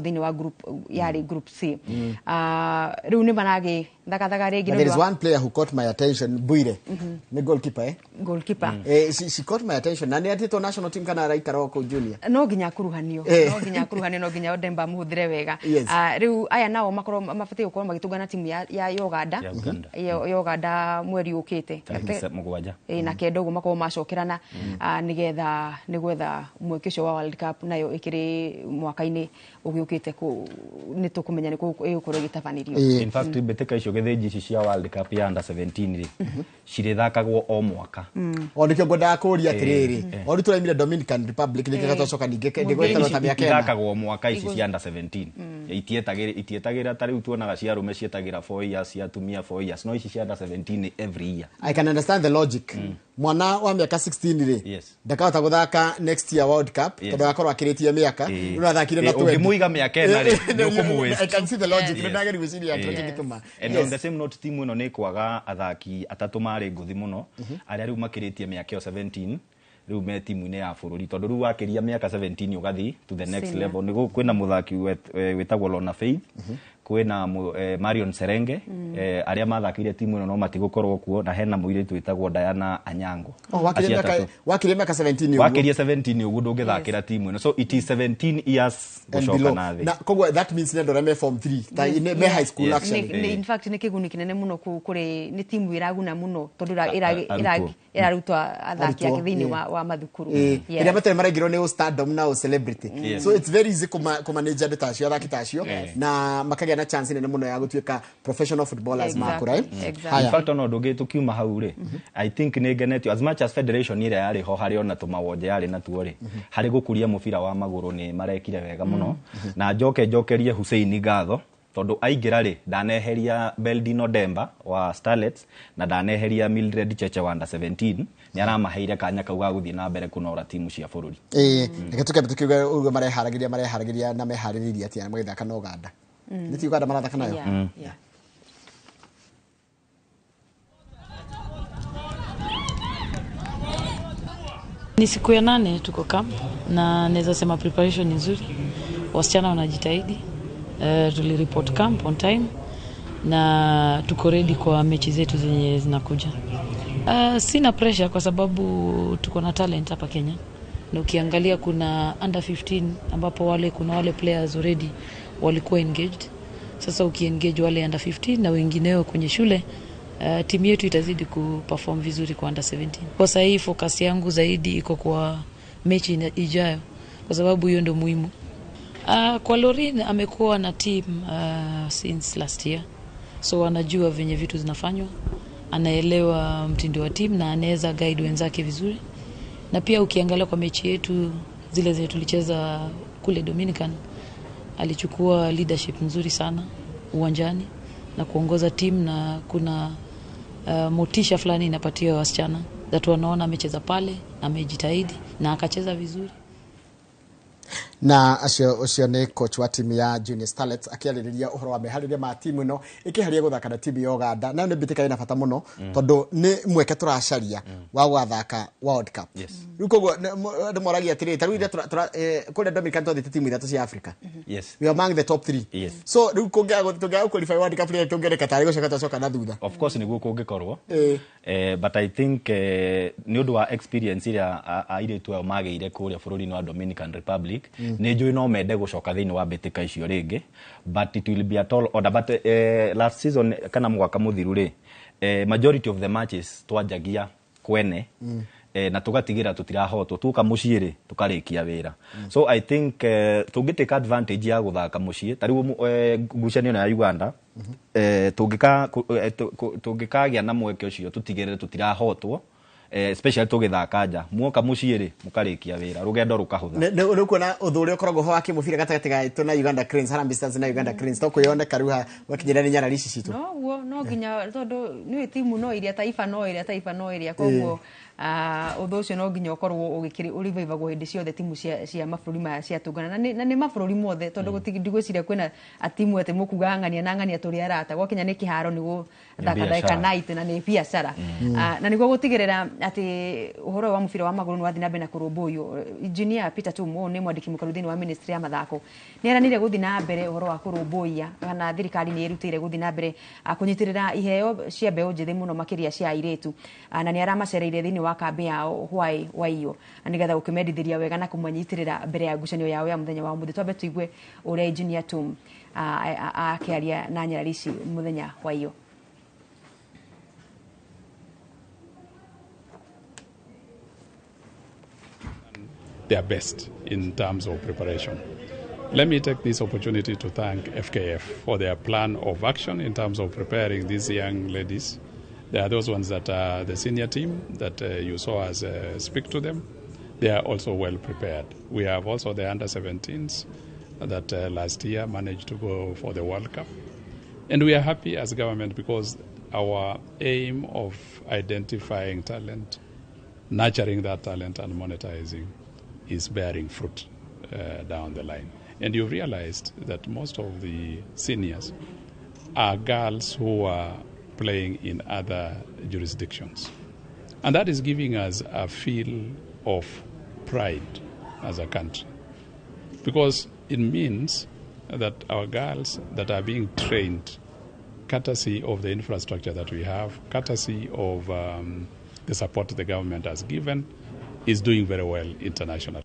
Thĩinĩ wa group yarĩ group C. Ah, rĩu nĩ maragĩ thagathaga rĩngĩ. But nĩ there ũndũ is wa one player who caught my attention, Bwire. Nĩ goalkeeper, eh? Goalkeeper. She caught my attention. Na nĩ atĩtwo national team kana araikara o kũu junior? No nginya akuruhanio. No nginya akuruhanio, no nginya Odemba amũhũthĩre wega. Ah, rĩu aya nao makorwo mabatiĩ gũkorwo magĩtũngana timu ya Uganda. Ya Uganda. Ya Uganda mweri ũkĩte. Tarĩki 7. Ĩ, na 9 ũguo makorwo macokerana, nĩgetha nĩ gwetha mweke ũcio wa World Cup, nayo ĩkĩrĩ mwaka-inĩ ũgĩũkĩte nĩ tũkũmenya nĩ kũ ĩgũkorwo ĩgĩtabanĩrio. In fact, mbĩtĩka icio gĩthĩnji ici cia World Cup ya under 17 rĩ, cirĩthakagwo o mwaka. O nĩkĩo ngwendaga kũũria atĩrĩrĩ, o rĩu tũraimire Dominican Republic, nĩkĩo twacoka ningĩ ndĩgweterwo ta mĩaka 4. Ithakagwo o mwaka ici cia under 17. Itietagĩra ta rĩu tuonaga cia arũme cietagĩra 4 years, cia atumia 4 years, no ici cia under 17 nĩ every year. I can understand the logic. Mwana wa mĩaka 16 rĩ, ndakahota gũthaka next year World Cup tondũ agakorwo akĩrĩtie mĩaka. Rĩu athakire na 20. Ũngĩmũiga mĩaka 4 rĩ, nĩ ũkũmũ-waste. I can see the logic. Nĩ ndageria gwĩciria kĩrĩa kĩngĩtũma. And on the same note, timu ĩno nĩ kwaga athaki atatũ marĩ ngũthi mũno, arĩa rĩu makĩrĩtie mĩaka ĩyo 17, rĩu me timu-inĩ ya bũrũri, tondũ rĩu wakĩria mĩaka 17 ũgathi to the next Senior. level. Nĩguo kwĩna mũthaki wĩtagwo Lorna Faith, kwĩna Marion Serenge, arĩa mathakĩire timu ĩno no matigũkorwo kuo, na hena mũirĩtu wĩtagwo Diana Anyango. Oh, wakĩria Acio mĩaka atatũ. wakĩria mĩaka 17 ũguo. Wakĩria 17 ũguo ndũngĩthakĩra timu ĩno, so it is 17 years And gũcoka below. na thĩ. Na koguo that means nĩ andũ arĩa me form 3 ta me high school actually. In fact, nĩ kĩguni kĩnene mũno kũrĩ nĩ timu ĩraguna mũno tondũ Arutwo. ĩrarutwo athaki Arutwo, ake thĩinĩ wa mathukuru. Ĩrĩa matarĩ maraingĩrwo nĩ stardom na celebrity, so it's very easy kũmanage andũ ta acio, athaki ta acio, na makagĩa na chance nene mũno ya gũtuĩka professional footballers makũra, eh? Exactly. In Haya. fact, ona ũndũ ũngĩ tũkiuma hau rĩ, I think nĩ ngenetio as much as federation ĩrĩa yarĩ ho harĩ ona tũmawonje yarĩ natuo rĩ, harĩ gũkũria mũbira wa magũrũ nĩ marekire wega mũno. Na njoke njokerie Hussein ngatho tondũ aingĩra rĩ, ndaneheria Beldino Demba wa Starlets na ndaneheria Mildred Cheche wa under 17. Nĩ aramaheire kanya kau ga gũthiĩ na mbere kũnora timu cia bũrũri. Ĩĩ, reke tũkĩambe tũkiuge ũguo mareharagĩria na meharĩrĩirie atĩa magĩthaka na Uganda. Nĩ ti Uganda marathaka nayo? Yeah. Ni siku ya 8 tuko camp na naweza sema preparation ni nzuri, wasichana wanajitahidi. Tulireport camp on time na tuko ready kwa mechi zetu zenye zinakuja. Sina pressure kwa sababu tuko na talent hapa Kenya, na ukiangalia kuna under 15 ambapo kuna wale players already walikuwa engaged. Sasa ukiengage wale under 15 na wengineo kwenye shule, timu yetu itazidi kuperform vizuri kwa under 17. Kwa sasa hii focus yangu zaidi iko kwa mechi ijayo kwa sababu hiyo ndio muhimu. Kwa Lorin amekuwa na team since last year, so anajua venye vitu zinafanywa, anaelewa mtindo wa team na anaweza guide wenzake vizuri. Na pia ukiangalia kwa mechi yetu zile zenye tulicheza kule Dominican, alichukua leadership nzuri sana uwanjani na kuongoza team, na kuna motisha fulani inapatia wasichana that wanaona amecheza pale, amejitahidi na akacheza vizuri. Na acio ũcio nĩ coach wa timu ya Junior Starlets akĩarĩrĩria ũhoro wa meharĩria ma timu ĩno ĩkĩharia gũthaka na timu ya Uganda. Nayo nĩ mbĩtĩka ĩna bata mũno tondũ nĩ mweke tũracaria wa gũgathaka World Cup. Rĩu koguo andũ moragia atĩrĩrĩ, ta rĩu iria kũrĩa Dominican twathiĩte timu ithatũ cia Africa. We are among the top 3. So rĩu tũngĩaga qualify World Cup rĩrĩa tũngĩoneka tarĩ gũcoka twacoka na thutha. Of course nĩguo kũngĩkorwo. But I think nĩ ũndũ wa experience ĩrĩa airĩtu ayo magĩire kũrĩa bũrũri-inĩ wa Dominican Republic, nĩ njũĩ no mende gũcoka thĩinĩ wa mbĩtĩka icio rĩngĩ, but it will be a tall order. But last season kana mwaka mũthiru rĩ, majority of the matches twanjagia kwene, na tũgatigĩra tũtirahotwo, tuoka mũciĩ rĩ tũkarĩkia wĩra. So I think tũngĩ take advantage ya gũthaka mũciĩ ta rĩu, ngucanio ĩno ya Uganda, tũngĩkagĩa na mweke ũcio tũtigĩrĩre tũtirahotwo, especially tũgĩthaka nja, muoka mũciĩ rĩ mũkarĩkia wĩra, rũgendo rũkahũtha. Nĩ ũkuona ũthũ ũrĩa ũkoragwo ho wa kĩmũbira gatagatĩ gaitũ na Uganda Cranes, Harambee Stars na Uganda Cranes, to kwĩyoneka rĩu gwakinyĩra nĩ nyarari ici citũ. Noguo no nginya tondũ nĩ timu no iria Taifa no ĩrĩa Taifa no ĩrĩa, koguo Ũndũ ũcio no nginya ũkorwo ũgĩkĩrĩ ũrivivagwo hĩndĩ ciothe timu cia mabũrũri maya ciatũngana na nĩ mabũrũri mothe tondũ ndigwĩciria kwĩna timu atĩ mũkuga ng'ania na ng'ania tũrĩ arata gwakinya nĩ kĩharo nĩ gũthaka ndagĩka 90 na nĩ biacara. Na nĩguo gũtigĩrĩra atĩ ũhoro wa mũbira wa magũrũ nĩ wathiĩ na mbere na kũrũmbũiyo, Engineer Peter Tum nĩ mwandĩki mũkaru thĩinĩ wa ministry ya mathako nĩ eranĩire gũthiĩ na mbere ũhoro wa kũrũmbũiya kana thirikari nĩ ĩrutĩire gũthiĩ na mbere kũnyitĩrĩra iheo cia mbeũ njĩthĩ mũno makĩria cia airĩtu, na nĩ aramacereire thĩinĩ wa kambĩ yao hwaĩ wa iyo nĩgetha gũkĩmendithĩria wega na kũmanyitĩrĩra mbere ya ngucanio yao ya mũthenya wa ũmũthĩ. Twambe tũigue ũrĩa Engineer Tum akĩaria na nyarari ici mũthenya wa iyo. Their best in terms of preparation. Let me take this opportunity to thank FKF for their plan of action in terms of preparing these young ladies. There are those ones that are the senior team that you saw us speak to them. They are also well prepared. We have also the under-17s that last year managed to go for the World Cup. And we are happy as government because our aim of identifying talent, nurturing that talent and monetizing is bearing fruit down the line. And you've realized that most of the seniors are girls who are playing in other jurisdictions. And that is giving us a feel of pride as a country, because it means that our girls that are being trained, courtesy of the infrastructure that we have, courtesy of the support the government has given, is doing very well internationally.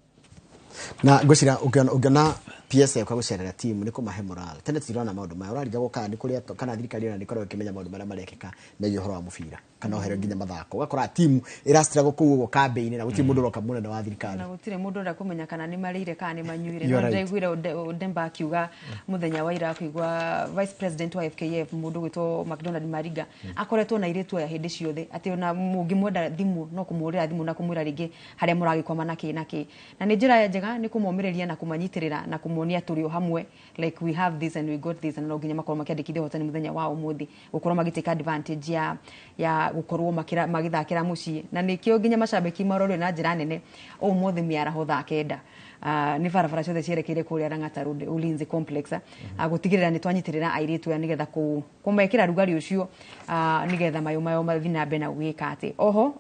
Na ngwĩciria ũngĩona PSA kwa gũcerera timu nĩ kũmahe moral. Tene tũtirona maũndũ maya, ũrarigagwo kana nĩ kũrĩa kana thirikari ĩno nĩ ĩkoragwo ĩkĩmenya maũndũ marĩa marekĩka megiĩ ũhoro wa mũbira kana ũhoro nginya mathako. Ũgakora timu ĩrastruggle kũu ũguo kambĩ-inĩ na gũtirĩ mũndũ ũroka mũnene wa thirikari. Na gũtirĩ mũndũ ũrenda kũmenya kana nĩ marĩire kana nĩ manyuire. No ndĩraiguire Demba akiuga mũthenya wa ira akĩigua Vice President wa FKF mũndũ ũgwĩtwo McDonald Mariga akoretwo na airĩtu aya hĩndĩ ciothe atĩ ona mũngĩmwenda thimũ no kũmũhũrĩra thimũ na kũmwĩra rĩngĩ harĩa mũragĩkwama na kĩ na kĩ. Na nĩ njĩra njega nĩ kũmomĩrĩria na kũmanyitĩrĩra na kũmonia tũrĩ o hamwe, like we have this and we got this, na no nginya makorwo makĩandĩkithia ũhotani mũthenya wa ũmũthĩ gũkorwo magĩtake advantage ya gũkorwo magĩthakĩra mũciĩ, na nĩkĩo nginya macambĩki marorwo na njĩra nene ũmũthĩ mĩaraho thaa 9 nĩ barabara ciothe cierekeire kũrĩa Lang'ata Road Ulinzi Complex gũtigĩrĩra nĩ twanyitĩrĩra airĩtu aya nĩgetha kũmekĩra rugarĩ ũcio nĩgetha mayũ mayo mathiĩ na mbere na gwĩka atĩ. Oho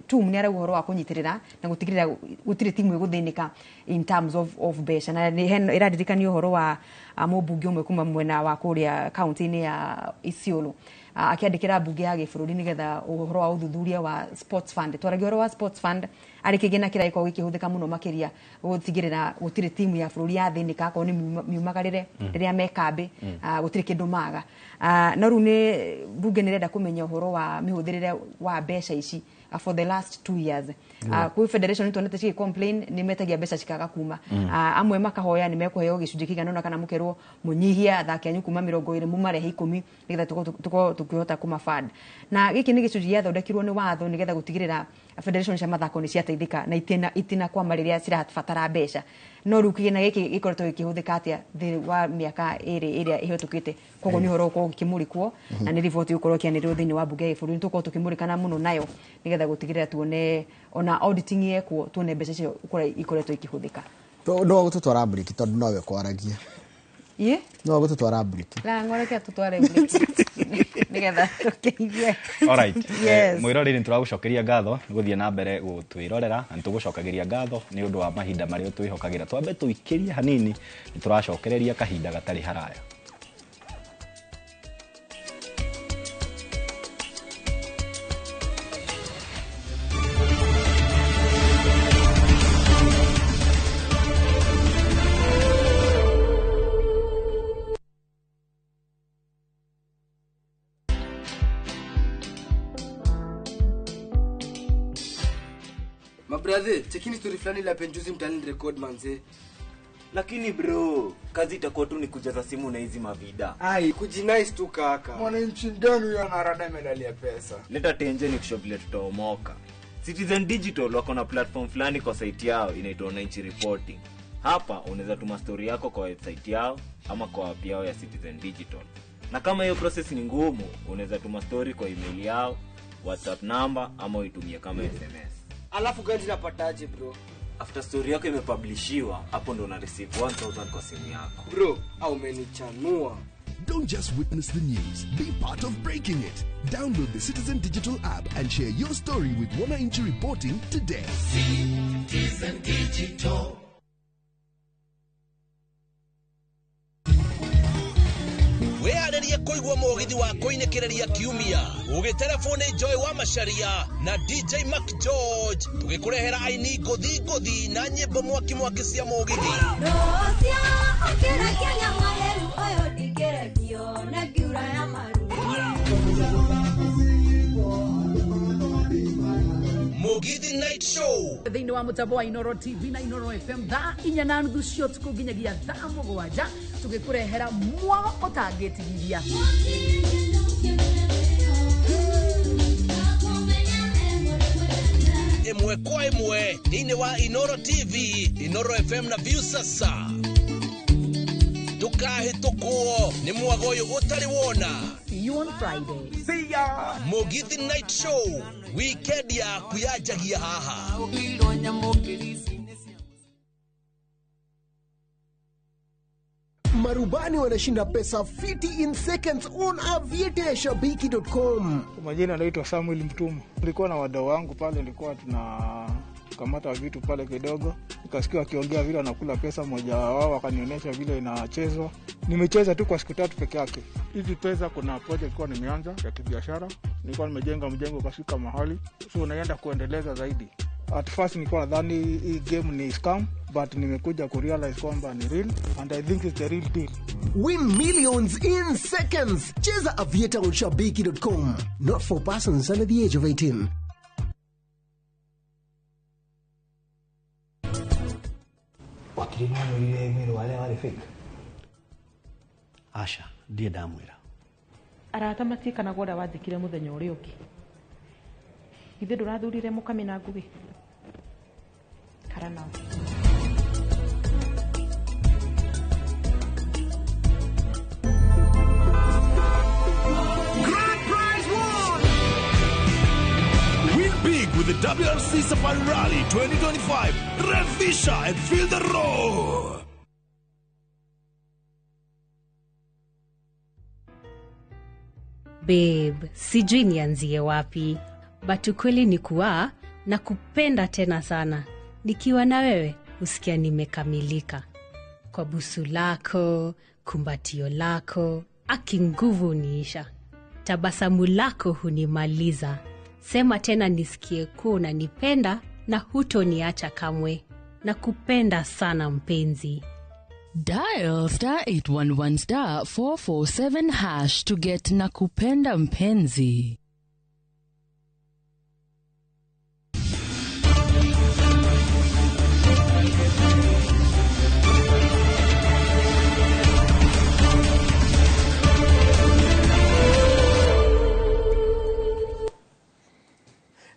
Tum nĩ arauga ũhoro wa kũnyitĩrĩra na gũtigĩrĩra gũtirĩ timu ĩgũthĩnĩka in terms of mbeca, na ĩraririkania ũhoro wa mũmbunge ũmwe kuma mwena wa kũrĩa kaunti-inĩ ya Isiolo akĩandĩkĩra mbunge ya gĩbũrũri nĩgetha ũhoro wa ũthuthuria wa sports fund. Twaragia ũhoro wa sports fund arĩ kĩgĩna kĩrĩa gĩkoragwo gĩkĩhũthĩka mũno makĩria gũtigĩrĩra gũtirĩ timu ya bũrũri yathĩnĩka akorwo nĩ miumagarĩre rĩrĩa me kambĩ gũtirĩ kĩndũ maga. No rĩu nĩ mbunge nĩ ĩrenda kũmenya ũhoro wa mĩhũthĩrĩre wa mbeca ici for the last 2 years. Kwĩ federation tuonete cigĩ complain nĩ metagia mbeca cikaga kuma. Amwe makahoya nĩ mekũheo gĩcunjĩ kĩigana ũna kana mũkerwo mũnyihie athaki anyu kuma 20 mũmarehe 10 nĩgetha tũkorwo tũkĩhota kũma fund. Na gĩkĩ nĩ gĩcunjĩ gĩathondekirwo nĩ watho nĩgetha gũtigĩrĩra federation cia mathako nĩ ciateithĩka na itinakwama rĩrĩa cirabatara mbeca. No rĩu kĩgĩna gĩkĩ gĩkoretwo gĩkĩhũthĩka atĩa thĩinĩ wa mĩaka ĩrĩ ĩrĩa ĩhĩtũkĩte? Koguo nĩ ũhoro ũkorwo ũkĩmũrĩkwo na nĩ riboti ĩgũkorwo ĩkĩanĩrĩrwo thĩinĩ wa mbunge ya gĩbũrũri. Nĩ tũgũkorwo tũkĩmũrĩkana mũno nayo nĩgetha gũtigĩrĩra tuone ona auditing yekwo tuone mbeca icio kũrĩa ikoretwo ikĩhũthĩka. No gũtũtwara mburiki tondũ nowe kwaragia. Ĩ? No gũtũtwara mburiki. La ngoreke tũtware mburiki nĩgetha tũkĩigue. All right. Yes. Mwĩroreri nĩ tũragũcokeria ngatho nĩ gũthiĩ na mbere gũtwĩrorera na nĩ tũgũcokagĩria ngatho nĩ ũndũ wa mahinda marĩa twĩhokagĩra. Twambe tũikĩrie hanini nĩ tũracokereria kahinda gatarĩ haraya. Brother, chekini story fulani la penjuzi mtani record manze. Lakini bro, kazi itakuwa tu ni kujaza simu na hizi mavida. Ai, kujinice tu kaka. Mwananchi ndani huyo anarada medali ya pesa. Leta tenje ni kusho vile tutaomoka. Citizen Digital wako na platform fulani kwa site yao inaitwa Wananchi Reporting. Hapa unaweza tuma story yako kwa website yao ama kwa app yao ya Citizen Digital. Na kama hiyo process ni ngumu, unaweza tuma story kwa email yao, WhatsApp number ama uitumie kama SMS. Alafu ganji napataje bro? After story yako imepublishiwa, hapo ndo una receive 1000 kwa simu yako. Bro, au umenichanua. Don't just witness the news, be part of breaking it. Download the Citizen Digital app and share your story with Wananchi Reporting today. Citizen Digital. Wĩharĩrie kũigua mũgithi wa kũinĩkĩrĩria kiumia ũgĩterebwo nĩ Joy wa Macharia na DJ Mac George tũgĩkũrehera aini ngũthi ngũthi na nyĩmbo mwaki mwaki cia mũgithi. Mugithi Night Show thĩinĩ wa mũtambo wa Inoro TV na Inoro FM thaa 4:30 cia ũtukũ nginyagia thaa 7 tũgĩkũrehera mwago ũtangĩtigithia. Ĩmwe kwa ĩmwe thĩinĩ wa Inoro TV, Inoro FM na Viusasa. Ndũkahĩtũkwo nĩ mwago ũyũ ũtarĩ wona. See you on Friday. See ya. Mugithi Night Show weekend yaku yanjagia haha. Marubani wanashinda pesa fiti in seconds on aviateashabiki.com. Kwa majina naitwa Samuel Mtumo. Nilikuwa na wadau wangu pale, nilikuwa tunakamata vitu pale kidogo. Nikasikia wakiongea vile wanakula pesa, mmoja wao akanionyesha vile inachezwa. Nimecheza tu kwa siku 3 peke yake. Hizi pesa kuna project nilikuwa nimeanza ya kibiashara. Nilikuwa nimejenga mjengo ukafika mahali. So naenda kuendeleza zaidi. At first nilikuwa nadhani hii game ni scam, but nimekuja kurealize kwamba ni real and I think it's the real deal. Win millions in seconds. Cheza Aviator on shabiki.com. Not for persons under the age of 18. Wakiri no mwĩrire mwĩrĩ wa arĩa warĩ fake. Aca, ndirĩ ndamwĩra. Arata matiĩkanaga ũrĩa wanjĩkire mũthenya ũrĩa ũngĩ. Githĩ ndũrathurire mũkami na ngũgĩ? Kara nao. Grand prize won! Win big with the WRC Safari Rally 2025. Rev Fisher and feel the roar. Babe, sijui nianzie wapi. But ukweli ni kuwa na kupenda tena sana. Nikiwa na wewe, usikia nimekamilika. Kwa busu lako, kumbatio lako, aki nguvu uniisha. Tabasamu lako hunimaliza. Sema tena nisikie kuwa unanipenda na hutoniacha kamwe. Na kupenda sana mpenzi. Dial star 811 star 447 hash to get Nakupenda Mpenzi.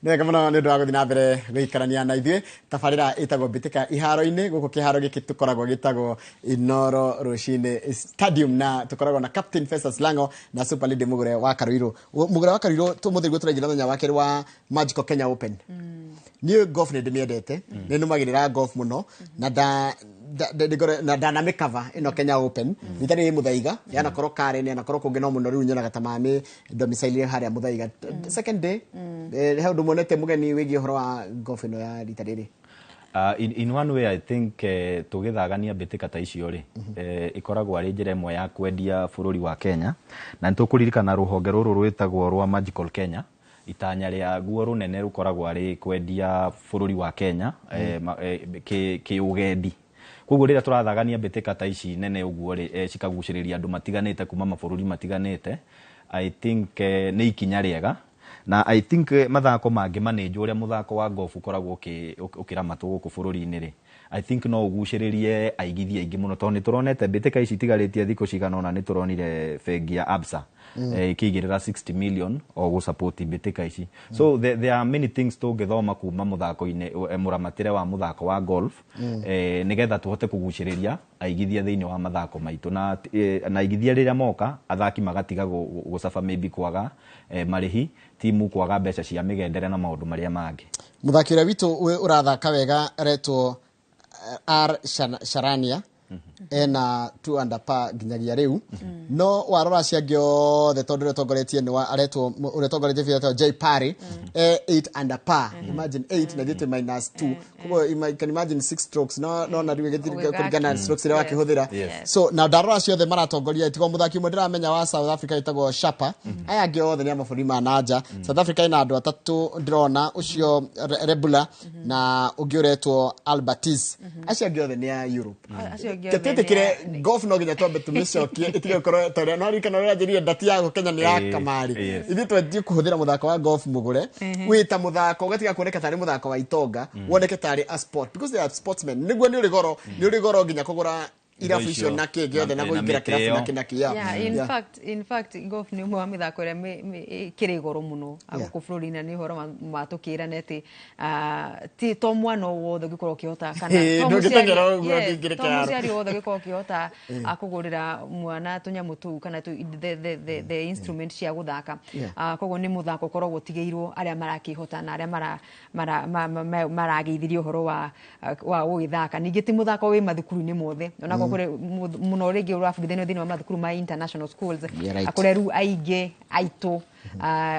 Nĩ muno nĩ ũndũ wa gũthiĩ na mbere gũikarania na ithuĩ tabarĩra ĩtagwo mbĩtĩka iharo-inĩ gũkũ kĩharo gĩkĩ tũkoragwo gĩtagwo Inoro Rũcinĩ Stadium na tũkoragwo na Captain Festus Lango na Super Lady Mugure wa Karuiru. Mugure wa Karuiru tũmũthĩ guo tũraingĩra mũthenya wa kerĩ wa Magical Kenya Open. Niĩ golf nĩ ndĩmĩendete, nĩ nũmagĩrĩra golf mũno na na ndanamĩcover ĩno Kenya Open rita rĩrĩ Muthaiga yanakorwo Karen yanakorwo kũngĩ no mũno rĩu nyonaga ta mami domicile harĩa Muthaiga. Second day he ũndũ muonete mũgeni wĩgiĩ ũhoro wa golf ĩno ya rita rĩrĩ? In one way I think tũgĩthagania mbĩtĩka ta icio rĩ, ĩkoragwo arĩ njĩra ĩmwe ya kwendia bũrũri wa Kenya, na nĩtũkũririkana rũhonge rũrũ rwĩtagwo rwa Magical Kenya. Itanya rĩa guo rũnene rũkoragwo arĩ kwendia bũrũri wa Kenya kĩũgendi. Koguo rĩrĩa tũrathagania mbĩtĩka ta ici nene ũguo rĩ, cikagucĩrĩria andũ matiganĩte kuma mabũrũri matiganĩte, I think nĩ ikinya rĩega. Na I think mathako mangĩ manĩnjwo ũrĩa mũthako wa golf ũkoragwo ũkĩramatwo gũkũ bũrũri-inĩ rĩ, I think no ũgucĩrĩrie aigithia aingĩ mũno, tondũ nĩ tũronete mbĩtĩka ici itigarĩtie thikũ cigana ũna, nĩ tũronire bengi ya Absa ĩkĩigĩrĩra 60 million o gũ-support mbĩtĩka ici. So there are many things tũngĩthoma kuma mũthako-inĩ, mũramatĩre wa mũthako wa golf, nĩgetha tũhote kũgucĩrĩria aigithia thĩinĩ wa mathako maitũ, na aigithia rĩrĩa moka, athaki magatiga gũcaba maybe kwaga marĩhi, timu kwaga mbeca cia mĩgendere na maũndũ marĩa mangĩ. Mũthaki ũrĩa witũ ũrathaka wega aretwo R Sharania, ena 2 under par nginyagia rĩu. No warora acio angĩ othe, tondũ ũrĩa ũtongoretie nĩ aretwo, ũrĩa ũtongoretie biũ aretwo Jay Parry, 8 under par. Imagine 8 na ithuĩ minus 2, koguo can imagine 6 strokes, no na rĩu ĩgĩthiĩ kũringana na strokes iria wakĩhũthĩra. So na ndarora acio othe maratongoria, tiga mũthaki ũmwe ndĩramenya wa South Africa wĩtagwo Shapa, aya angĩ othe nĩ a mabũrũri ma nanja. South Africa ĩna andũ atatũ ndĩrona, ũcio Rebula na ũngĩ ũretwo Albertis. Acio angĩ othe nĩ a Europe. Acio angĩ othe. Twĩtĩkĩre golf no nginya twambe tũmĩcokie ĩtige gũkorwo tondũ no ririkana ũrĩa njĩrire ndati ya Kenya nĩ ya kamarĩ. Ithuĩ twanjie kũhũthĩra mũthako wa golf mũgũre wĩ ta mũthako, ũgatiga kuoneka tarĩ mũthako wa itonga, woneke tarĩ a sport, because they are sportsmen. Nĩguo nĩ ũrĩ goro nginya kũgũra irabu icio na kĩ gĩothe na na kũingĩra mĩtĩ kĩrabu na ĩyo. kĩ na kĩ, yeah. Yeah, in fact golf nĩ ũmwe wa mĩthako ĩrĩa ĩkĩrĩ goro mũno gũkũ bũrũri-inĩ, na nĩ ũhoro matũkĩrana atĩ ti to mwana o wothe ũngĩkorwo ũkĩhota kana to Ndũngĩteng'era ũguo yes, ũngĩingĩre to kĩharo. Mũciari wothe ũngĩkorwo ũkĩhota kũgũrĩra mwana tũnyamũ tũu kana the instrument cia gũthaka. Koguo nĩ mũthako ũkoragwo ũtigĩirwo arĩa marakĩhota na arĩa maragĩithirie ũhoro wa gũgĩthaka. Ningĩ ti mũthako wĩ mathukuru-inĩ mothe, onakorwo kũrĩ mũno rĩngĩ ũrabundithanio thĩinĩ wa mathukuru ma international schools, Yeah, right. kũrĩa rĩu aingĩ aitũ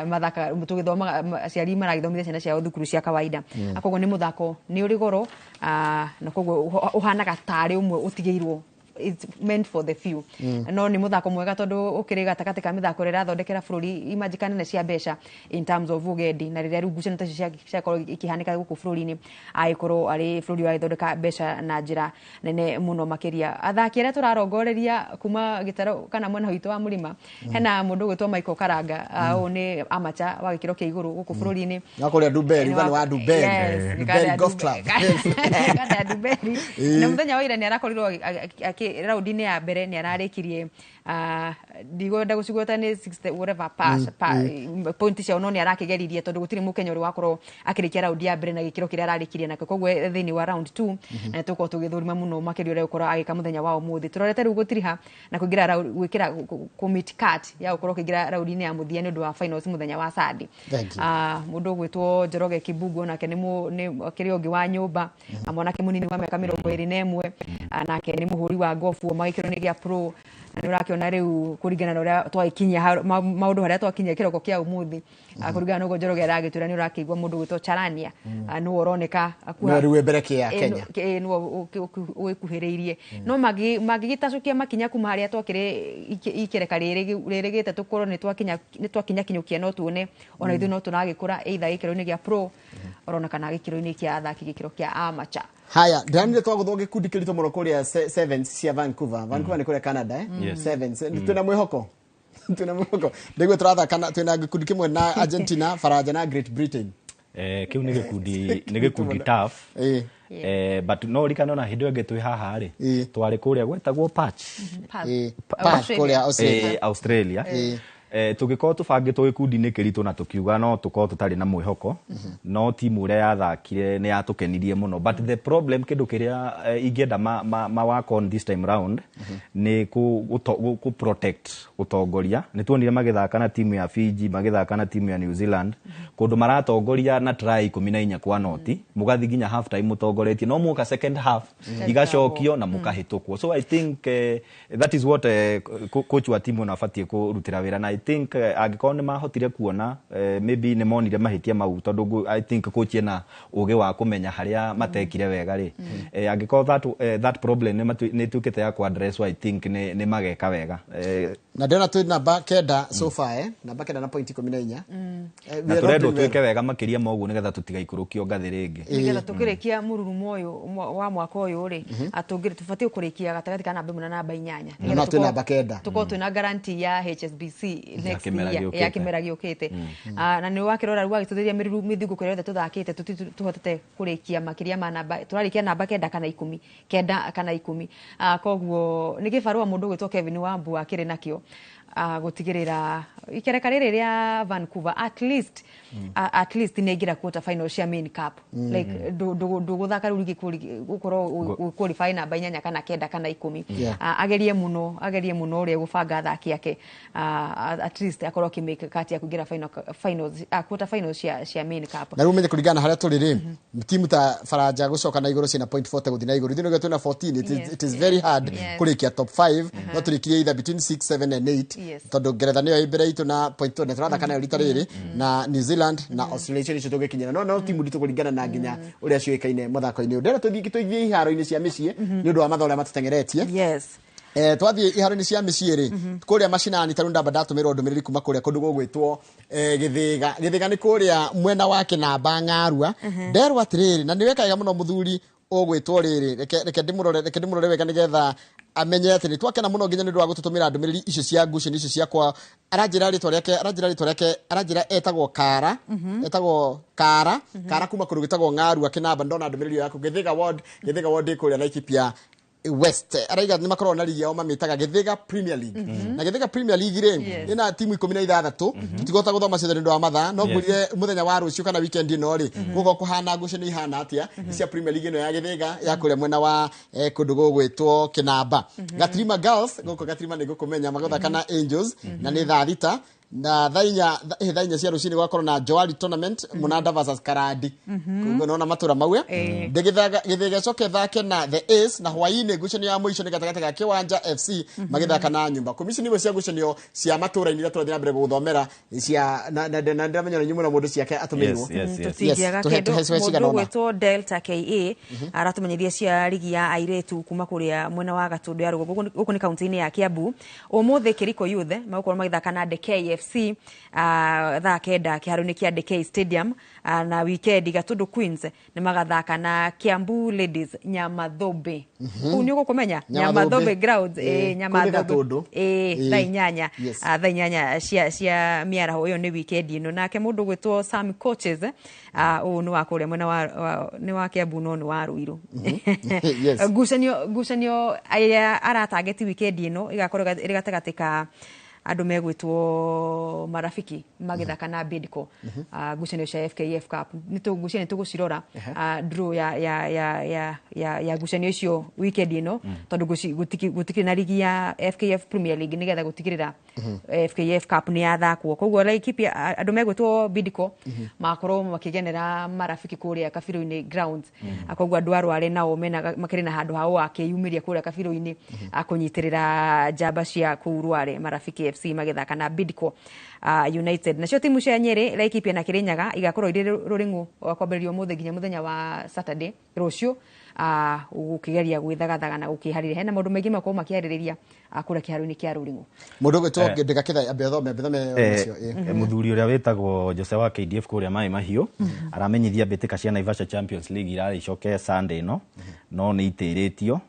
mathaka tũgĩthomaga, aciari maragĩthomithia ciana ciao thukuru cia kawaida. Koguo nĩ mũthako nĩ ũrĩ goro, na koguo ũhanaga tarĩ ũmwe ũtigĩirwo, it's meant for the few. No nĩ mũthako mwega tondũ ũkĩrĩ gatagatĩ ka mĩthako ĩrĩa ĩrathondekera bũrũri imanjĩka nene cia mbeca in terms of ũgendi, na rĩrĩa rĩu ngucanio ta icio ciakorwo ikĩhanĩka gũkũ bũrũri-inĩ, agĩkorwo arĩ bũrũri ũragĩthondeka mbeca na njĩra nene mũno makĩria. Athaki arĩa tũrarongoreria kuma gĩtarũ kana mwena witũ wa mũrĩma, hena mũndũ ũgwĩtwo Michael Karanga. Ũyũ nĩ amateur wa gĩkĩro kĩa igũrũ gũkũ bũrũri-inĩ. Na kũrĩa Dumberi, uga nĩ wa Dumberi. Yes, nĩ Dumberi kanda ya Golf Club. Kanda ya Dumberi. Na mũthenya wa ira nĩ arakorirwo raundi-inĩ ya mbere nĩ ararĩkirie, ndigwenda gũcigweta nĩ 60 whatever pass, point ciao, no nĩ arakĩgeririe tondũ gũtirĩ mũkenya ũrĩ wakorwo akĩrĩkia raundi ya mbere na gĩkĩro kĩrĩa ararĩkirie nakĩo. Koguo thĩinĩ wa round 2 na tũkorwo tũgĩthũrima mũno makĩria ũrĩa gũkorwo agĩka mũthenya wa ũmũthĩ. Tũrorete rĩu gũtiriha na kũingĩra gwĩkĩra commit cut ya gũkorwo ũkĩingĩra raundi-inĩ ya mũthia nĩ ũndũ wa finals mũthenya wa Sunday. Thank you. Mũndũ ũgwĩtwo Njoroge Kibungu nake nĩ akĩrĩ ũngĩ wa nyũmba, mwanake mũnini wa mĩaka 21, nake nĩ mũhũri wa gofu wa gĩkĩro-inĩ gĩa pro, na nĩ ũrakĩona rĩu kũringana na ũrĩa twagĩkinyia maũndũ harĩa twakinyia kĩroko kĩa ũmũthĩ, kũringana na ũguo Njoroge aragĩtwĩra, nĩ ũrakĩigua mũndũ ũgwĩtwo Charania, nĩwe ũroneka Nĩwe rĩu wĩ mbere kĩa Kenya. Nĩwe ũgĩkuhĩrĩirie, no mangĩgĩtacũkia makinya kuma harĩa twakĩrĩ ikereka rĩrĩ rĩrĩgĩte tũkorwo nĩ twakinya kinyũkia, no tuone ona ithuĩ no tũragĩkũra either gĩkĩro-inĩ gĩa pro orona kana gĩkĩro-inĩ kĩa athaki gĩkĩro kĩa amateur. Haya, ndĩranire twagũthwo gĩkundi kĩritũ mũno kũrĩa Sevens cia Vancouver. Vancouver nĩ kũrĩa Canada, eh? Yes. Sevens. Twĩna mwĩhoko ndĩguo tũrathaka twĩna gĩkundi kĩmwe na Argentina, Faranja na Great Britain. Kĩu nĩ gĩkundi tough. But no ririkane ona hĩndĩ ĩyo ĩngĩ twĩ haha rĩ, twarĩ kũrĩa gwetagwo Patch. Perth. Perth, kũrĩa Australia. Australia. Tũgĩkorwo tũbangĩtwo gĩkundi-inĩ kĩritũ na tũkiuga no tũkorwo tũtarĩ na mwĩhoko, no timu ũrĩa yathakire nĩ yatũkenirie mũno. But the problem, kĩndũ kĩrĩa ingĩenda ma work on this time round nĩ kũ protect ũtongoria. Nĩ tuonire magĩthaka na timu ya Fiji, magĩthaka na timu ya New Zealand, kũndũ maratongoria na try 14-0, mũgathiĩ nginya half time mũtongoretie, no muoka second half igacokio na mũkahĩtũkwo. So I think that is what coach wa timu anabatiĩ kũrutĩra wĩra, na I think angĩkorwo nĩ mahotire kuona, maybe nĩ monire mahĩtia mau, tondũ I think coach ena ũgĩ wa kũmenya harĩa matekire wega rĩ, angĩkorwo that problem nĩ ĩtuĩkĩte ya ku-address, I think nĩ mageka wega. Na ndĩrona twĩ namba 9 so far, eh? Namba 9 na point 14. Na tũrendwo twĩke wega makĩria ma ũguo nĩgetha tũtigaikũrũkio ngathĩ rĩngĩ. Nĩgetha tũkĩrĩkia mũrurumo ũyũ wa mwaka ũyũ rĩ, atũngĩrĩ tũbatiĩ kũrĩkia gatagatĩ ka namba 1 na namba 8. Na twĩ namba 9. Tũkorwo twĩna guarantee ya HSBC next year ya kĩmera gĩũkĩte. Na nĩ wakĩrora rĩu wagĩtũthĩria mĩthingũko ĩrĩa yothe tũthakĩte tũhotete kũrĩkia makĩria ma namba, tũrarĩkia namba 9 kana 10, 9 kana 10. Koguo nĩ kĩbarũa mũndũ ũgwĩtwo Kevin Wambu akĩrĩ nakĩo gũtigĩrĩra ikereka rĩrĩ rĩa Vancouver at least at least nĩ aingĩra quarter final cia main cup. Like ndũgũthaka rĩu rigi gũkorwo qualify namba 8 kana 9 kana 10. Agerie mũno, agerie mũno ũrĩa gũbanga athaki ake, at least akorwo akĩmake kati ya kũingĩra finals, quarter finals cia main cup. Na rĩu ũmenye kũringana na harĩa tũrĩ rĩ, timu ta Faranja gũcoka na igũrũ ciĩna point 40 gũthiĩ na igũrũ, ithuĩ nĩguo twĩna 14. It is very hard kũrĩkia top 5, no tũrĩkirie either between 6, 7 and 8, tondũ Ngeretha nĩyo ĩ mbere itũ na point 2 na tũrathaka nayo rita rĩrĩ, na New Zealand na Australia icio nĩcio tũgĩkinyĩra, no timu nditũ kũringana na nginya ũrĩa ciũĩkaine mũthako-inĩ ũyũ. Ndĩrenda tũthiĩ iharo-inĩ cia mĩciĩ nĩ ũndũ wa mathaa ũrĩa matũteng'eretie. Twathiĩ iharo-inĩ cia mĩciĩ rĩ, kũrĩa macinani tarĩu ndamba ndatũmĩrwo ndũmĩrĩri kuma kũrĩa kũndũ gũgwĩtwo Gĩthĩga. Gĩthĩga nĩ kũrĩa mwena wa Kĩnamba Ng'arua. Nderwo atĩrĩrĩ, na nĩ weka wega mũno mũthuri ũgwĩtwo rĩrĩ, reke ndĩmũrore wega nĩgetha amenye atĩ nĩ twakena mũno nginya nĩ ũndũ wa gũtũtũmĩra ndũmĩrĩri icio cia ngucanio icio ciakwa. Aranjĩra rĩtwa rĩake, aranjĩra rĩtwa rĩake, aranjĩra etagwo Kara, etagwo Kara, Kara kuma kũndũ gwĩtagwo Ng'arua Kĩnamba. Ndona ndũmĩrĩri ĩyo yaku. Gĩthĩga ward, Gĩthĩga ward ĩ kũrĩa Laikipia West. Araiga nĩ makoragwo na ligi yao mamĩtaga Gĩthĩga Premier League. Na Gĩthĩga Premier League rĩ, ĩna timu 16. Tũtigũhota gũthoma ciothe nĩ ũndũ wa mathaa, no ngwĩrire mũthenya wa rũciũ kana weekend ĩno rĩ, gũkorwo kũhana ngucanio ihana atĩa cia Premier League ĩno ya Gĩthĩga ya kũrĩa mwena wa kũndũ gũgwĩtwo Kĩnamba. Gatirima Girls gũkũ Gatirima nĩ ngũkũmenya magũthaka na Angels na nĩ thaa 6 na thaa 4 cia rũcinĩ gũgakorwo na Joali Tournament, Mũnanda versus Karandi. Koguo nona matũra mau Gĩthĩga ĩcoke ĩthake na The Ace, na hwaĩ-inĩ ngucanio ya mũico nĩ gatagatĩ ga Kĩwanja FC magĩthaka na Nyũmba Kumi. Ici nĩguo cia ngucanio cia matũra-inĩ iria tũrathiĩ na mbere gũgũthomera cia na ndĩramenya inyuĩ mũno mũndũ ciake atũmĩirwo. Tũtingĩaga kĩndũ. Mũndũ ũgwĩtwo Delta KA aratũmenyithia cia ligi ya airĩtu kuma kũrĩa mwena wa Gatũndũ ya rũgongo, gũkũ nĩ kaunti-inĩ ya Kiambu. Ũmũthĩ Kĩriko Youth magũkorwo magĩthaka na Ndekei FC thaa 9 kĩharo-inĩ kĩa Ndekei Stadium, na weekend Gatũndũ Queens nĩ magathaka na Kiambu Ladies Nyamathũmbĩ. Kũu nĩ ũgũkũmenya Nyamathũmbĩ grounds, Nyamathũmbĩ thaa 8, thaa 8 cia mĩaraho. Ĩyo nĩ weekend ĩno. Nake mũndũ ũgwĩtwo Sam Coaches, ũyũ nĩ wa kũrĩa mwena wa nĩ wa Kiambu no nĩ wa Ruiru. Ngucanio ĩrĩa aratangeti weekend ĩno ĩgakorwo ĩrĩ gatagatĩ ka andũ megwĩtwo Marafiki magĩthaka na Bidco, ngucanio cia FKF Cup. Ngucanio tũgũcirora draw ya ngucanio icio weekend ĩno, tondũ gũtikĩrĩ na ligi ya FKF Premier League nĩgetha gũtigĩrĩra FKF Cup nĩ yathakwo. Koguo Laikipia andũ megwĩtwo Bidco makorwo makĩgenera Marafiki kũrĩa Kabirũ-inĩ grounds. Koguo andũ a Rware nao makĩrĩ na handũ hao akĩyumĩria kũrĩa Kabirũ-inĩ kũnyitĩrĩra njamba cia kũu Rware Marafiki FC magĩthaka na Bidco United. Nacio timu cia Nyeri, Laikipia na Kirinyaga igakorwo irĩ rũrĩng'ũ kwambĩrĩria ũmũthĩ nginya mũthenya wa Saturday rũciũ, gũkĩgeria gwĩthagathaga na gũkĩharĩria. Hena maũndũ maingĩ makorwo makĩharĩrĩria kũrĩa kĩharo-inĩ kĩa rũrĩng'ũ. Mũndũ ũgwĩtwo Ndĩgakĩtha ambe athome macio. Mũthuri ũrĩa wĩtagwo Jose wa KDF kũrĩa Maĩ Mahiũ aramenyithia mbĩtĩka cia Naivasha Champions League irarĩ icoke Sunday ĩno, no nĩ itĩrĩtio.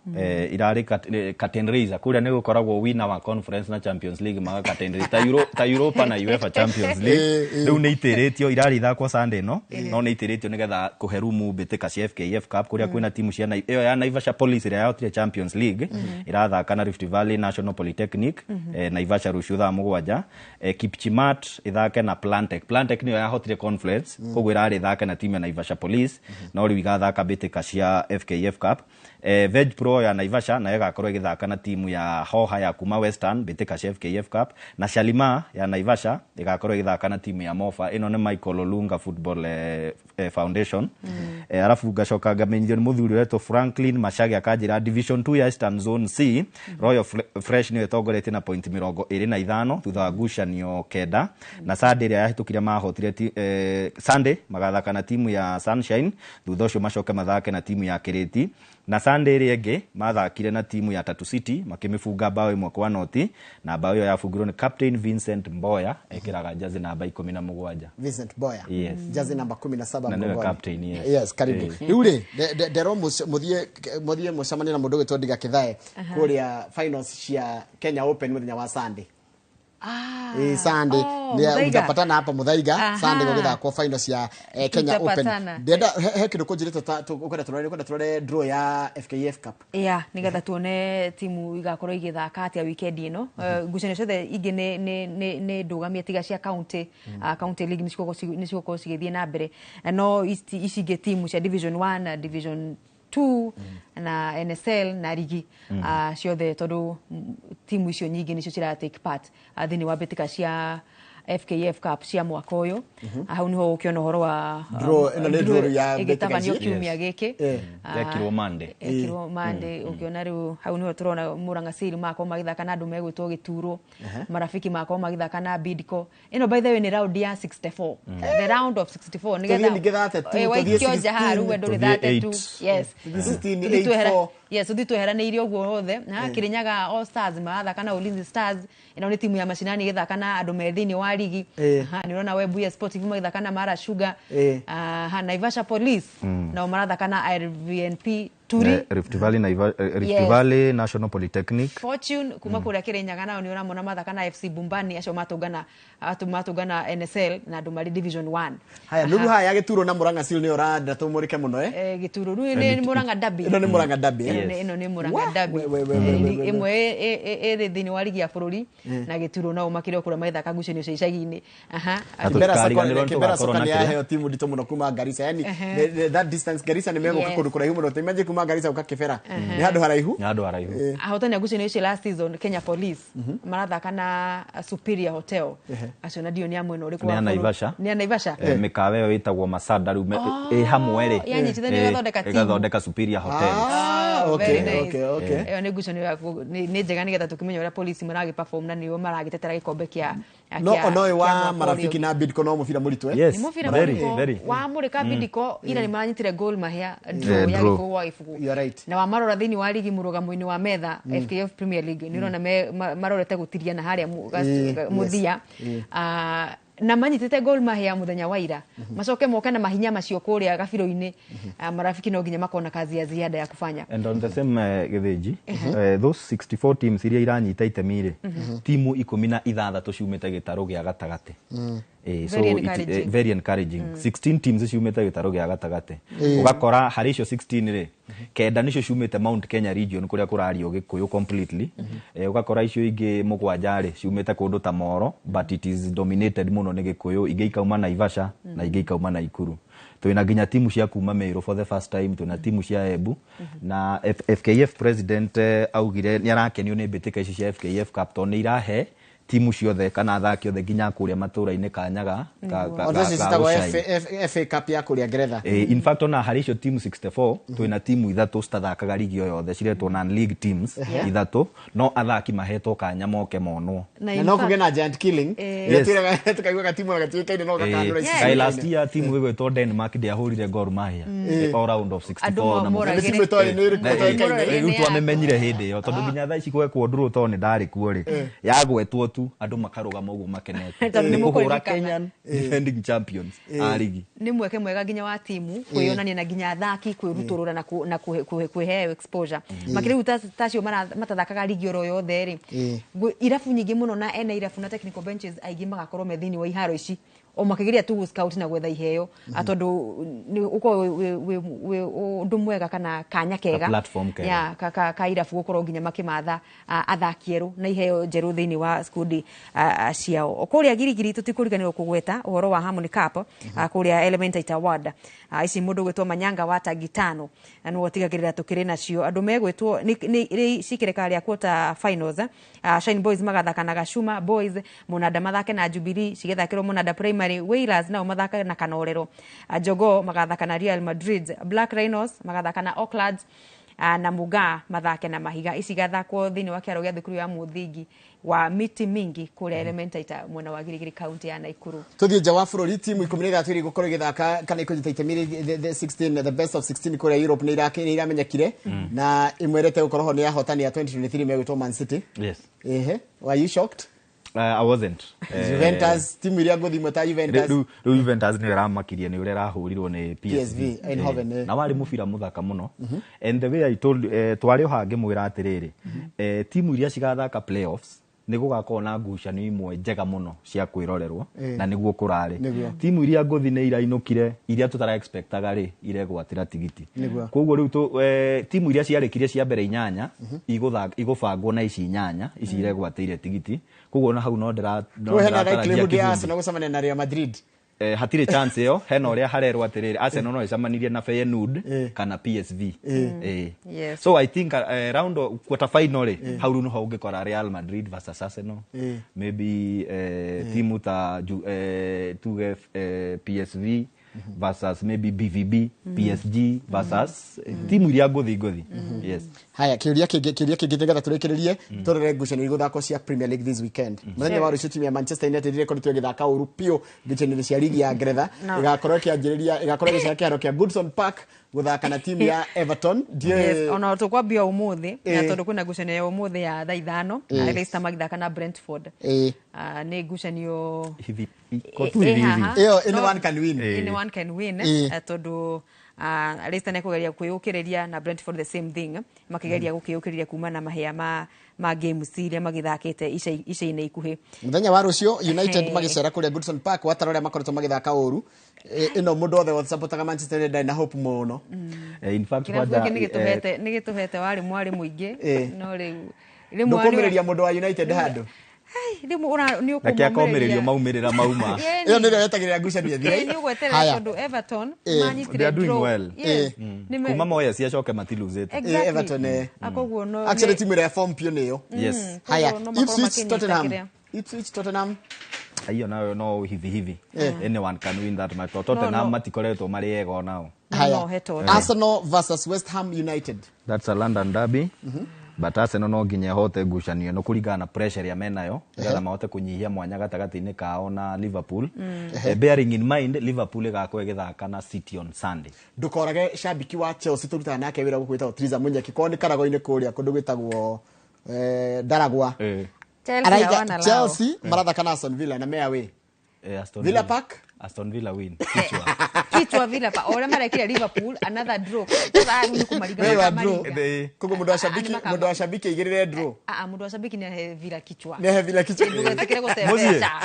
Irarĩ curtain raiser kũrĩa nĩ gũkoragwo winner wa conference na Champions League maga curtain raiser ta Europa na UEFA Champions League. Rĩu nĩ itĩrĩtio, irarĩ ithakwo Sunday ĩno, no nĩ itĩrĩtio nĩgetha kũhe rumu mbĩtĩka cia FKF Cup kũrĩa kwĩna timu cia ĩyo ya Naivasha Police ĩrĩa yahotire Champions League irathaka na Rift Valley National Polytechnic Naivasha rũciũ thaa 7. Kipchimat ithake na Plantec. Plantec nĩyo yahotire conference, koguo ĩrarĩ ithake na timu ya Naivasha Police, no rĩu igathaka mbĩtĩka cia FKF Cup. Veg Pro ya Naivasha nayo ĩgakorwo ĩgĩthaka na timu ya Hoha ya kuma Western mbĩtĩka cia FKF Cup, na Shalima ya Naivasha ĩgakorwo ĩgĩthaka na timu ya Mofa. Ĩno nĩ Michael Olunga Football Foundation. Arabu ngacoka ngamenyithio nĩ mũthuri ũretwo Franklin Machage akanjĩra Division 2 ya Eastern Zone C, Royal Fresh nĩyo ĩtongoretie na point 25 thutha wa ngucanio 9, na Sunday ĩrĩa yahĩtũkire mahotire Sunday magathaka na timu ya Sunshine, thutha ũcio macoke mathake na timu ya Kiriti. Na Sunday ĩrĩa ĩngĩ mathakire na timu ya Tatu City, makĩmĩbunga bao 1-0, na bao ĩyo yabungirwo nĩ captain Vincent Mboya, ekĩraga jazi namba 17. Vincent Boya. Yes. Jazi namba 17 Na nĩwe mgongoni. captain, yes. Yes, karibu. Rĩu rĩ, nderwo mũthiĩ mũcemanie na mũndũ ũgwĩtwo Ndiga Kĩthae kũrĩa finals cia Kenya Open mũthenya wa Sunday. Ah, Ĩ Sunday. Oh, Nĩ Muthaiga. mtapatana hapa Muthaiga. Aha. Sunday gũgĩthakwo final cia Kenya Open. Tutapatana. Ndĩrenda he kĩndũ kũnjĩrĩte ta ũkwenda tũrore, ũkwenda tũrore draw ya FKF Cup. Ya, nigetha tuone timu igakorwo igĩthaka atĩa weekend ĩno. Ngucanio ciothe ingĩ nĩ ndũgamie tiga cia county. County league nĩ cigũkorwo cigĩthiĩ na mbere. No ici ingĩ, timu cia division 1 na division 2 na NSL na rigi ciothe, tondũ timu icio nyingĩ nĩcio cira take part thĩinĩ wa mbĩtĩka cia FKF Cup cia mwaka ũyũ. Hau niho ũkĩona ũhoro wa Draw, ĩno nĩ draw ya mbĩtĩka ĩgĩtabanio ici. kiumia gĩkĩ. Yekirwo Monday. Ekirwo Monday. Ũkĩona rĩu hau niho tũrona Murang'a Seal makorwo magĩthaka na andũ megwĩtwo Gĩturwo, Marafiki makorwo magĩthaka na Bidco. Ĩno, by the way, nĩ round ya 64, the round of 64. Tũthiĩ ningĩ 32, Eh, tũthiĩ waikio nja haha rĩu we ndũrĩ Tũthiĩ 32. 8. Yes. Tũthiĩ 16, Tũthiĩ 8, 4. Yes, tũthiĩ tweheranĩirie ũguo othe. Na Kirinyaga All Stars marathaka na Ulinzi Stars. Ĩno nĩ timu ya macinani ĩgĩthaka na andũ me thĩinĩ wa ligi. Aha, nĩ ũrona Webuye Sportive magĩthaka na Mara Sugar. Aha, Naivasha Police nao marathaka na RVNP Turi. Rift Valley, Rift Yes. Valley National Polytechnic. Fortune kuma kũrĩa Kĩrĩnyaga nao nĩ ũramona mathaka na FC Bumbani, acio matũngana matũngana NSL na andũ marĩ division 1. Haya, nuru haya Gĩturwo na Murang'a Seal nĩyo ũrenda tũmũrĩke mũno, eh? Gĩturwo rĩu nĩ Murang'a Derby. Ĩno nĩ Murang'a Derby, eh? Ĩno nĩ Murang'a Derby. We, we, we, we, we, we. Ĩmwe ĩrĩ thĩinĩ wa ligi ya bũrũri, na Gĩturwo nao makĩrĩ o kũrĩa magĩthaka ngucanio cia icagi-inĩ. Aha. Na Kibera Soccer tũtikariganĩrwo nĩ Kibera tũgakorwo Soccer na nĩ kĩrĩa. yaheo timu nditũ mũno kuma Garissa, yani that distance Garissa nĩ megũka kũndũ kũraihu mũno. Imagine kuma Garissa gũka Kibera nĩ handũ haraihu. Nĩ handũ haraihu. Ahotani a ngucanio icio last season, Kenya Police, marathaka na Superior Hotel. Acio na ndio nĩ a mwena ũrĩkũ Nĩ wa a bũrũri? Naivasha. Nĩ a Naivasha. Mĩkawa ĩyo ĩtagwo Masada rĩu ĩ hamwe rĩ, Yanyitithanio ĩgathondeka timu. Ĩgathondeka Superior Hotel. Ah, Oh, okay, very nice. okay. Ĩyo nĩ ngucanio nĩ njega nĩgetha tũkĩmenya ũrĩa polisi maragĩ perform na nĩo maragĩtetera gĩkombe kĩa No ona ũyũ kĩa wa mwaka ũrĩa Marafiki ũngĩ. na Bidco no mũbira mũritũ, eh? Yes, Nĩ mũbira very, mũritũ. very. Wa mũrĩka Bidco ira nĩ maranyitire Gor Mahia draw ya Draw. 0-0. You are right. Na wamarora thĩinĩ wa ligi, mũrũgamo-inĩ wa metha FKF Premier League, nĩ ũrona marorete gũtiria na harĩa mũthia. Ah, na manyitĩte Gor Mahia mũthenya wa ira, macoke moke na mahinya macio kũrĩa gabiro-inĩ. Ah, Marafiki no nginya makona kazi ya ziada ya kufanya. And on the same Gĩthĩnji, those 64 teams iria iranyita itemi rĩ, timu 16 ciumĩte gĩtarũ gĩa gatagatĩ. So Very encouraging. Very encouraging. 16 teams ciumĩte gĩtarũ gĩa gatagatĩ. Ũgakora harĩ icio 16 rĩ, kenda nĩcio ciumĩte Mount Kenya region kũrĩa kũrario Gĩkũyũ completely. Ũgakora icio ingĩ mũgwanja rĩ, ciumĩte kũndũ ta Moro, but it is dominated mũno nĩ Gĩkũyũ, ingĩ ikauma Naivasha na ingĩ ikauma Naikuru. Twĩna nginya timu cia kuma Meru for the first time, twĩna timu cia Embu na FKF president augire nĩ arakenio nĩ mbĩtĩka ici cia FKF Cup tondũ nĩ irahe timu ciothe kana athaki othe nginya kũrĩa matũra-inĩ kanyaga Ona icio ka citagwo gũshine. FA Cup ya kũrĩa Ngeretha. In fact, ona harĩ icio timu 64, twĩna timu ithatũ citathakaga ligi o yothe, ciretwo non league teams ithatũ, no athaki mahetwo kanya moke monwo. Na Na in no fact- kũgĩe na giant killing. Yes. Ĩrĩa twĩraga tukaigua gatimu gatuĩkaine no gakanũra ici. Kaĩ last year timu ĩgwĩtwo Denmark ndĩahũrire Gor Mahia all round of 64 Andũ na moragire. Nĩ timu ĩtoĩ nĩ ĩrĩkũ ĩtoĩkaine. Rĩu twamĩmenyire hĩndĩ ĩyo tondũ nginya thaa ici gwekwo ndũrũ tondũ nĩ ndarĩ kuo rĩ, yagwetwo tu andũ makarũgama ũguo makenete Tondũ nĩ nĩ kũhũra mũkũririkana. Kenyan defending champions a ligi. Nĩ mweke mwega nginya wa timu kwĩyonania na nginya athaki kwĩrutũrũra na kwĩheo exposure makĩria rĩu tacio matathakaga ligi oro yothe rĩ. Irabu nyingĩ mũno na ene irabu na technical benches aingĩ magakorwo me thĩinĩ wa iharo ici o makĩgeria tu scout na gwetha iheo. Tondũ nĩ ũkorwo wĩ ũndũ mwega kana kanya kega Ka platform kega. ya ka irabu gũkorwo nginya makĩmatha athaki erũ na iheo njerũ thĩinĩ wa skundi ciao. O kũrĩa Girigiri tũtikũriganĩrwo kũgweta ũhoro wa Harmony Cup kũrĩa Elementaita Ward. Ici mũndũ gwĩtwo Manyanga wa Tangitano na nĩwe ũtigagĩrĩra tũkĩrĩ nacio andũ megwĩtwo nĩ cikĩreka rĩa quarter finals. Shine Boys magathaka na Gashuma Boys, Mũnanda mathake na Jubilee, cigĩthakĩrwo Mũnanda Primary. Wailers nao mathake na Kanorero. Jogoo magathaka na Real Madrid, Black Rhinos magathaka na Oaklands. na Mugaa mathake na Mahiga. Ici igathakwo thĩinĩ wa kĩharo gĩa thukuru ya mũthingi wa Miti Mingi kũrĩa Elementaita mwena wa Girigiri kaunti ya Nakuru. Tuthiĩ nja wa bũrũri, timu 13 iria igũkorwo igĩthaka kana ikũnyita itemi the 16, the best of 16 kũrĩa Europe nĩ iramenyekire, na ĩmwe ĩrete gũkorwo ho nĩ ahotani ya 2023 megwĩtwo Man City. Yes. Ehe, were you shocked? I wasn't. Juventus, timu iria ngũthi imwe ta Juventus. Rĩu Juventus nĩyo ĩramakirie nĩ ũrĩa ĩrahũrirwo nĩ PSV Eindhoven, na warĩ mũbira mũthaka mũno. And the way I told, twarĩ o haha ngĩmwĩra atĩrĩrĩ, timu iria cigathaka playoffs nĩ gũgakorwo na ngucanio imwe njega mũno cia kwĩrorerwo, na nĩguo kũrarĩ. Timu iria ngũthi nĩ irainũkire, iria tũtara expectaga rĩ iregwatĩra tigiti. Koguo rĩu timu iria ciarĩkirie cia mbere inyanya igũbangwo na ici inyanya ici iregwatĩire tigiti. Koguo na hau no ndĩratarajia Arsenal gũcemania na Real Madrid. Hatirĩ chance ĩyo, hena ũrĩa harerwo atĩrĩrĩ Arsenal no ĩcemanirie na Feyenoord kana PSV. Yes. So I think round quarter final rĩ, hau rĩu nĩho ũngĩkora Real Madrid versus Arsenal. Maybe timu ta tuge PSV versus maybe BVB, PSG versus timu iria ngũthi. Yes. Haya, kĩũria kĩngĩ nĩgetha tũrĩkĩrĩrie, tũrore ngucanio igũthakwo cia Premier League this weekend. Mũthenya wa rũciũ timu ya Manchester United ĩrĩa ĩkoretwo ĩgĩthaka ũru biũ ngucanio-inĩ cia ligi ya Ngeretha ĩgakorwo ĩkĩanjĩrĩria, ĩgakorwo ĩgĩcera kĩharo kĩa Goodison Park gũthaka na timu ya Everton. Yes, ona tũkwambia ũmũthĩ, na tondũ kwĩna ngucanio ya ũmũthĩ ya thaa 5, Leicester magĩthaka na Brentford. Nĩ ngucanio ĩyo anyone can win. Anyone can win, tondũ Leicester nĩ kũgeria kwĩyũkĩrĩria na Brentford the same thing, makĩgeria gũkĩyũkĩrĩria kuma na mahĩa ma games iria magĩthakĩte ica-inĩ ikuhĩ. Mũthenya wa rũciũ United magĩcera kũrĩa Goodison Park, watara ũrĩa makoretwo magĩthaka ũru. Ĩno mũndũ wothe wasapotaga Manchester United na hope mũno. In fact, kwanja nĩ gĩtũhete warĩ mwarĩ mũingĩ, no rĩu ndũkũmĩrĩria mũndũ wa United handũ. Na kĩa komĩrĩrio maumĩrĩra mauma. Ĩyo nĩrĩo yetagĩrĩra ngucanio ĩthire. Nĩ ũgweterera tondũ Everton manyitire draw. Kuma Moyes acoke matiluzĩte. Everton koguo no actually timu ĩrĩa form piũ nĩyo. Yes. Haya, Ipswich Tottenham. Hiyo nayo no hivi. Anyone can win that match. Tottenham matikoretwo marĩ ega onao. Haya, Arsenal versus West Ham United. That's a London derby. But Arsenal no nginya hote ngucanio no kũringana na pressure ya menayo nĩgetha mahote kũnyihia mwanya gatagatĩ-inĩ kao na Liverpool. Bearing in mind Liverpool ĩgakorwo ĩgĩthaka na City on Sunday. Ndũkorage shabiki wa Chelsea tũrutaga nake wĩra gũkũ gwĩtagwo Triza Munyeki, korwo nĩ Karago-inĩ kũrĩa kũndũ gwĩtagwo Daragwa. Chelsea marathaka na Aston Villa na me away. Villa Park. Aston Villa win. Kichwa Villa Park. Ora marekire Liverpool another draw. Koguo mũndũ wa shabiki aigĩrĩre draw. Mũndũ wa shabiki nĩ Villa kichwa. Nĩ Villa kichwa.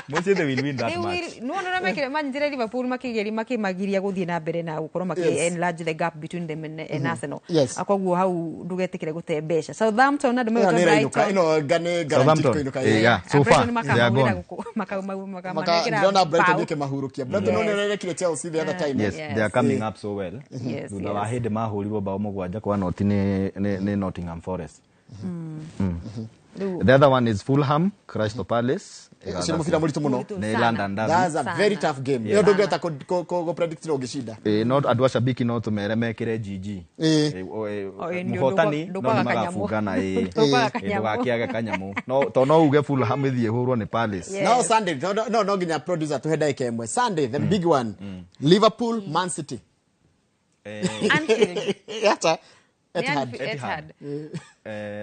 Mũciĩ they will win that match. No no mekire manyitire Liverpool makĩgeria makĩmagiria gũthiĩ na mbere na gũkorwo makĩ enlarge the gap between them and Arsenal. Koguo hau ndũgetĩkĩre gũte mbeca. Southampton na ndũmegũtwo Brighton. Ĩno nĩ guaranteed kũinũka. Yeah, so far they are gone. Ndĩrona Brighton ĩkĩmahurũkia. Brighton no nĩrerekire Chelsea the other time. Yes, they are coming up so well. Thutha wa hĩndĩ mahũrirwo bao 7 kwa noti nĩ Nottingham Forest. The other one is Fulham Crystal Palace. Ũcio nĩ mũbira mũritũ mũno. Nĩ London derby. That's a very tough game. Ĩyo ndũngĩhota kũ predict no ũngĩcinda. No andũ a shabiki no tũmere mekĩre GG. Mũhotani no nĩ magabungana ndũgakĩage kanyamũ. No to no uge Fulham ĩthiĩ ĩhũrwo nĩ Palace. No Sunday, no nginya producer tũhe ndagĩka ĩmwe. Sunday the big one. Liverpool Man City. Anfield. Etihad.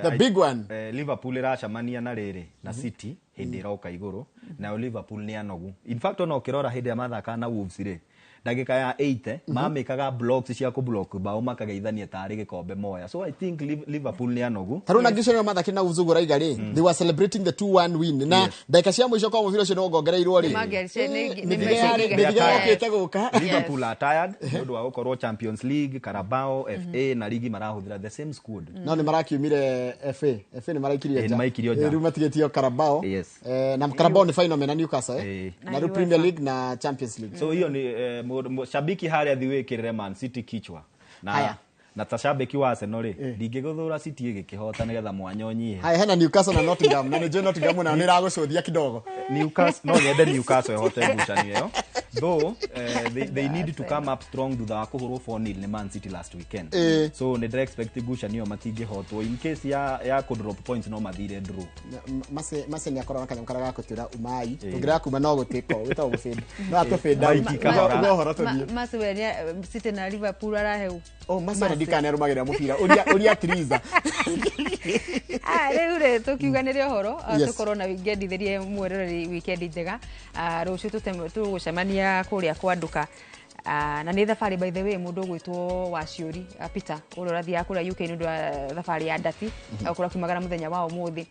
The big one. Liverpool ĩracemania na rĩrĩ na City hĩndĩ ĩroka igũrũ, nayo Liverpool nĩ anogu. In fact ona ũkĩrora hĩndĩ ya mathaka na Wolves rĩ, ndagĩka ya 80 mamĩkaga blocks cia kũblock bao makageithania tarĩ gĩkombe moya. So I think Liverpool nĩ anogu. Tarũ na ngucanio mathaki na Wolves ũguo raiga rĩ, they were celebrating the 2-1 win na ndagĩka cia mũico kwa mũbira ũcio nĩ wongongereirwo rĩ. Mĩthige gũka. Liverpool are tired nĩ ũndũ wa gũkorwo Champions League, Carabao, FA na ligi marahũthĩra the same squad. No nĩ marakiumire FA. FA nĩ maraikirio nja. Rĩu matigĩtio Carabao. Na Carabao nĩ final mena Newcastle na rĩu Premier League na Champions League. So hiyo ni shabiki harĩa thiĩ wĩkĩrĩre Man City kichwa. Na haya. Na ta shabiki wa Arsenal rĩ, ndingĩgũthũra City ĩgĩkĩhota nĩgetha mwanya ũnyihe. Haya, hena Newcastle na Nottingham, na nĩnjũĩ Nottingham nayo nĩ ĩragũcũthia kidogo. Newcastle, no nyende Newcastle ĩhote ngucanio ĩyo. Though they need to come up strong thutha wa kũhũrwo 4-0 nĩ Man City last weekend. So nĩ ndĩra expect ngucanio matingĩhotwo, in case ya kũ drop points no mathire draw. Mase nĩ akorwo na kanyamũ karĩa gakũtwĩra umai, tũngĩrega kuma no gũtĩko wĩtagwo gũbĩnda, no atũbĩnda Maiki kahora. Uga ũhoro tũthiĩ. Mase we City na Liverpool araheu. Oh, Mase ona ndikana arũmagĩrĩra mũbira ũria Triza. Ah, rĩu rĩ tũkiuganĩre ũhoro, Yes. tũkorwo na weekend therie, mweroreri weekend njega. Rũciũ tũgũcemania kũrĩa kwa nduka. Na nĩ thabarĩ, by the way, mũndũ ũgwĩtwo Waciũri, Peter, ũrĩa ũrathiaga kũrĩa UK nĩ ũndũ wa thabarĩ ya ndati, agũkorwo akiumagara mũthenya wa ũmũthĩ.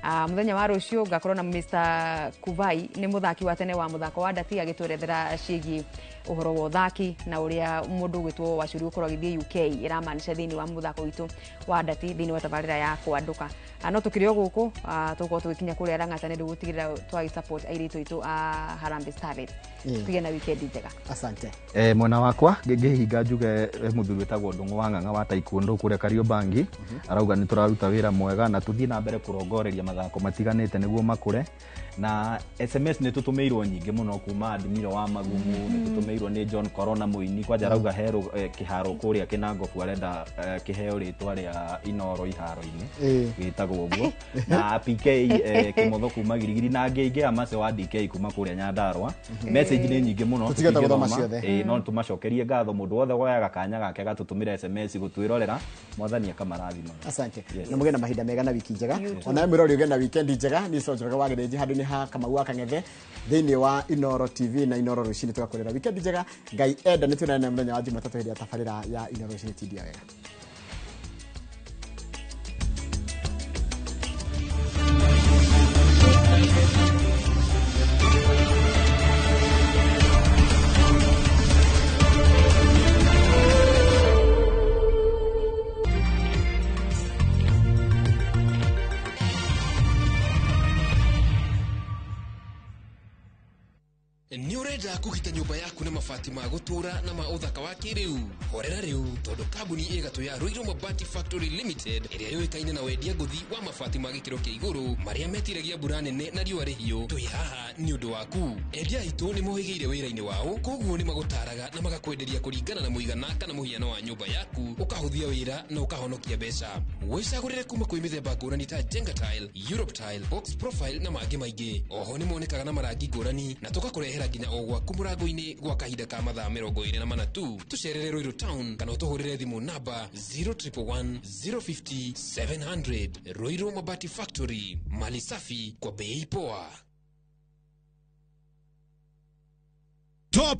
Mũthenya wa rũciũ ngakorwo na Mr Kuvai, nĩ mũthaki wa tene wa mũthako wa ndati, agĩtwerethera ciĩgiĩ ũhoro wa ũthaki na ũrĩa mũndũ ũgwĩtwo Waciũri gũkorwo agĩthiĩ UK ĩramaanisha thĩinĩ wa mũthako witũ wa ndati thĩinĩ wa tabarĩra ya kwandũka. No tũkĩrĩ o gũkũ, tũgũkorwo tũgĩkinya kũrĩa Lang'ata nĩ ũndũ gũtigĩrĩra twagĩ support airĩtu aitũ a Harambee Starlets. Tũgĩe na weekend njega. Asante. Mwena wakwa ngĩhinga njuge, mũthuri wĩtagwo Ndũng'ũ wa Ng'ang'a wa taekwondo kũrĩa Kariobangi arauga nĩ tũraruta wĩra mwega na tũthiĩ na mbere kũrongoreria mathako matiganĩte nĩguo makũre. Na SMS nĩ tũtũmĩirwo nyingĩ mũno kuma Admiro wa Magumu, nĩ tũtũmĩirwo nĩ John Corona mũini kwanja, arauga he kĩharo kũrĩa Kĩnangobu arenda kĩheo rĩtwa rĩa Inoro iharo-inĩ gĩtagwo ũguo, na PK Kĩmotho kuma Girigiri, na angĩ aingĩ a Mace wa DK kuma kũrĩa Nyandarua. Message nĩ nyingĩ mũno, Tũtigĩte gũthoma tũtingĩthoma. ciothe. No tũmacokerie ngatho mũndũ wothe woyaga kanya gake gatũtũmĩra SMS gũtwĩrorera, mwathani akamarathima. Asante. Yes. Na mũgĩe na mahinda mega na wiki njega. Onawe mwĩrori ũgĩe na weekend njega. Niĩ Njoroge wa Gĩthĩnji, handũ-inĩ ha Kamau wa Kang'ethe thĩinĩ wa Inoro TV na Inoro Rũcinĩ, tũgakũrĩra weekend njega. Ngai enda nĩ tuonane mũthenya wa Jumatatũ hĩndĩ ya tabarĩra ya Inoro Rũcinĩ. Tindia wega. Nĩ ũrenda kũgita nyũmba yaku na mabati ma gũtũũra na ma ũthaka wa kĩrĩu? Horera rĩu, tondũ kambuni ĩgatũ ya Ruiru Mabati Factory Limited, ĩrĩa yũĩkaine na wendia ngũthi wa mabati ma gĩkĩro kĩa igũrũ marĩa metiragia mbura nene na riũa rĩhiũ, twĩ haha nĩ ũndũ waku. Endia aitũ nĩ mohĩgĩire wĩra-inĩ wao, koguo nĩ magũtaraga na magakwenderia kũringana na mũigana kana mũhiano wa nyũmba yaku, ũkahũthia wĩra na ũkahonokia mbeca. Wĩcagũrĩre kuma kwĩ mĩthemba ngũrani ta Jenga Tile, Europe Tile, Box Profile na mangĩ maingĩ. Oho nĩ monekaga na marangi ngũrani na tũgakũrehera nginya o gwaku mũrango-inĩ gwa kahinda ka mathaa 24 tu. Tũcerere Ruiru Town kana ũtũhũrĩre thimũ namba 0111 050 700. Ruiru Mabati Factory, mali safi kwa bei poa.